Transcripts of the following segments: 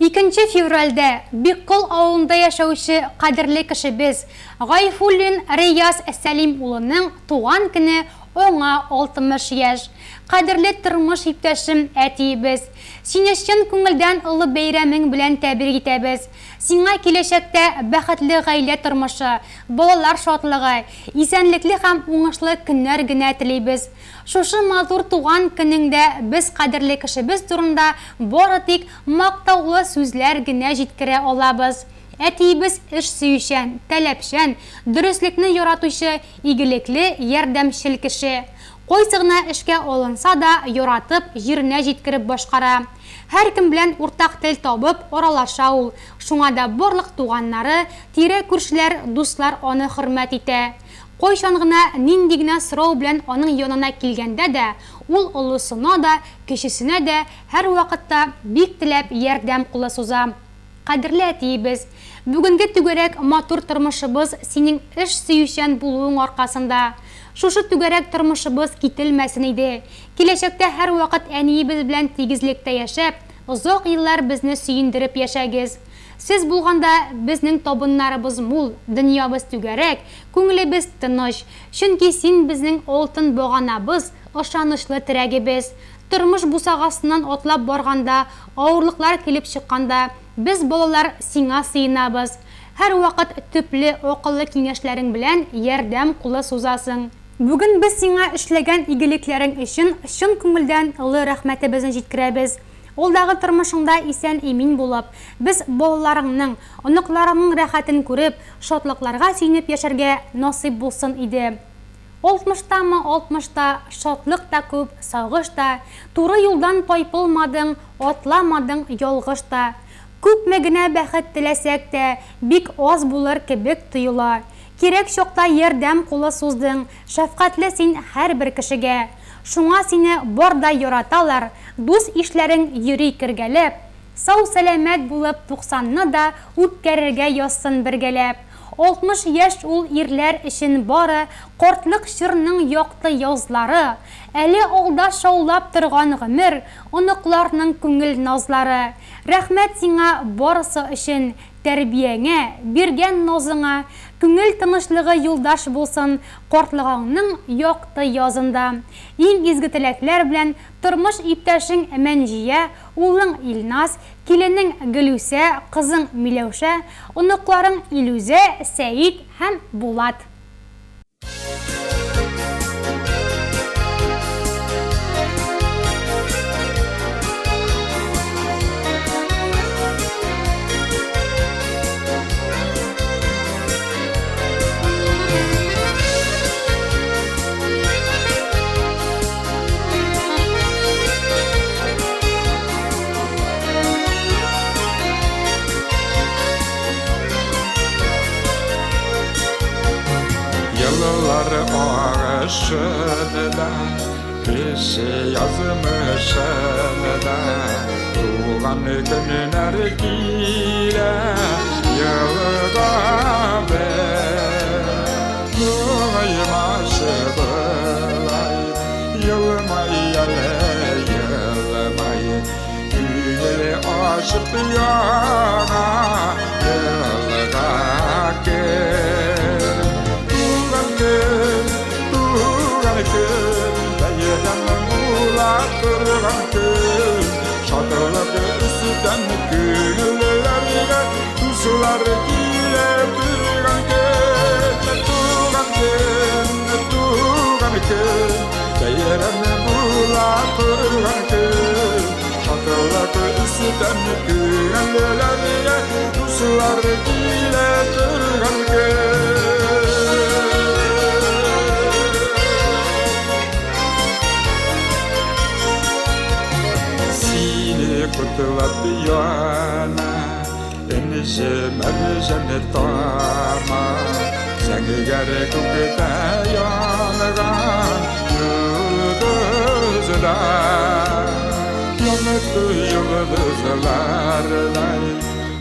Икенче февральдә Биккол авылында яшәүче кадерле кешебез Гайфуллин Рияз Сәлим улының туган көне аңа 60 яшь. Кадерле тормыш иптәшем, әтиебез! Сине чын күңелдән олы бәйрәмең белән тәбрик итәбез. Сиңа киләчәктә бәхетле гаилә тормышы, балалар шатлыгы, исәнлекле һәм уңышлы көннәр генә телибез. Шушы матур туган көнеңдә без кадерле кешебез турында бары тик мактаулы сүзләр генә җиткерә алабыз. Әтиебез эш сөючән, таләпчән, дөреслекне яратучы, игелекле, ярдәмчел кеше. Кайсы гына эшкә алынса да, яратып, җиренә җиткереп башкара. Һәркем белән уртак тел табып, аралаша ул. Шуңа да барлык туганнары, тирә-күршеләр, дуслар аны хөрмәт итә. Кайчан гына, нинди генә сорау белән аның янына килгәндә дә, ул олысына да, кечесенә дә һәрвакытта бик теләп ярдәм кулы суза. Кадерле әтиебез! Бүгенге түгәрәк матур тормышыбыз синең эш сөючән булуың аркасында. Шушы түгәрәк тормышыбыз кителмәсен иде. Киләчәктә һәрвакыт әниебез белән тигезлектә яшәп, озак еллар безне сөендереп яшәгез. Сез булганда безнең табыннарыбыз мул, дөньябыз түгәрәк, күңелебез тыныч. Чөнки син безнең алтын баганабыз, ышанычлы терәгебез. Тормыш бусагасыннан атлап барганда, авырлыклар килеп чыкканда, без, балалар, сиңа сыенабыз. Һәрвакыт төпле, акыллы киңәшләрең белән ярдәм кулы сузасың. Бүген без сиңа эшләгән игелекләрең өчен чын күңелдән олы рәхмәтебезне җиткерәбез. Алдагы тормышыңда исән-имин булып, без балаларыңның, оныкларыңның рәхәтен күреп, шатлыкларга сөенеп яшәргә насыйп булсын иде. Алтмыштамы, алтмышта, шатлык та күп, сагыш та, туры юлдан тайпылмадың, атламадың ялгыш та. Күпме генә бәхет теләсәк тә, бик аз булыр кебек тоела. Кирәк чакта ярдәм кулы суздың, шәфкатьле син һәрбер кешегә. Шуңа сине бар да яраталар, дус-ишләрең йөри кергәләп. Сау-сәламәт булып туксанны да үткәрергә язсын бергәләп. 60 яшь ул ирләр өчен бары картлык чорның якты язлары. Әле алда шаулап торган гомер, оныкларның күңел назлары. Рәхмәт сиңа барысы өчен, тәрбияңә, биргән назыңа, күңел тынычлыгы юлдаш булсын картлыгыңның якты язында. Иң изге теләкләр белән тормыш иптәшең Мәнҗия, улың Илназ, киленең Гөлүсә, кызың Миләүшә, оныкларың Илүзә, Сәид һәм Булат. Yıllar агышында, Кеше язмышында, Туган көннәр килә, Елга бер. Моңаймашы болай, Елмай әле, елмай, Күңел ачып яңа елга кер. Туган көн, туган көн, бәйрәм була торган көн. Шатлык өстән күңелләргә дуслар килә торган көн. Туган көн, туган көн, бәйрәм була торган көн. Шатлык өстән күңелләргә дуслар килә торган көн. Сине котлап яна Энҗе мәрҗән тама, Зәңгәр күктә янган йолдызлар. Якты йолдызлардай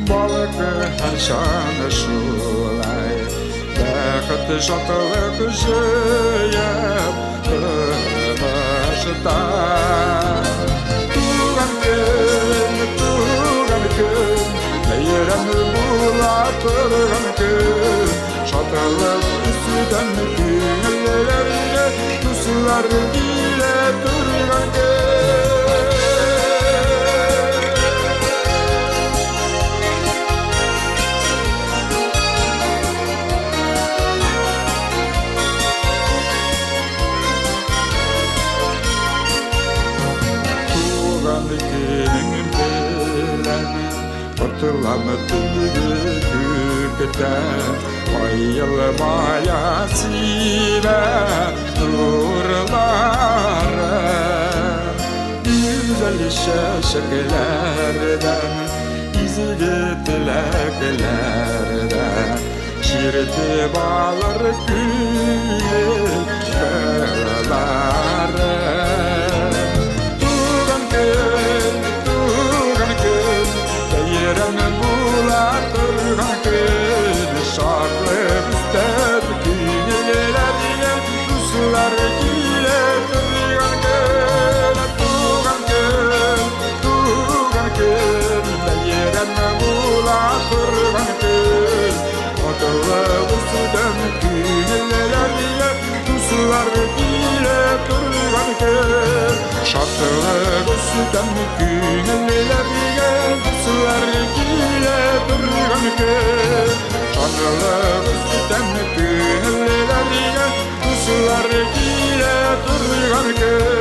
балкы һәрчак шулай, Бәхет, шатлык җыеп тормышта. Туган көн, туган көн, Бәйрәм була торган көн. Шатлык үсүдән күңелләргә дуслар килә торган көн. Туган көнең белән котлам төнге күктән, ай елмая, сибә нурлары. Гүзәл чәчәкләрдән, изге теләкләрдән чиртеп алыр күңел кыллары. Туган көн, туган көн, бәйрәм була торган көн. Шатлык өстәп күңелләргә дуслар килә торган көн. Туган көн, туган көн, бәйрәм була торган көн. Шатлык өстәп күңелләргә дуслар килә торган көн. Шатлык өстәп күңелләргә дуслар килә торган көн. Шатлык өстәп күңелләргә дуслар килә торган көн.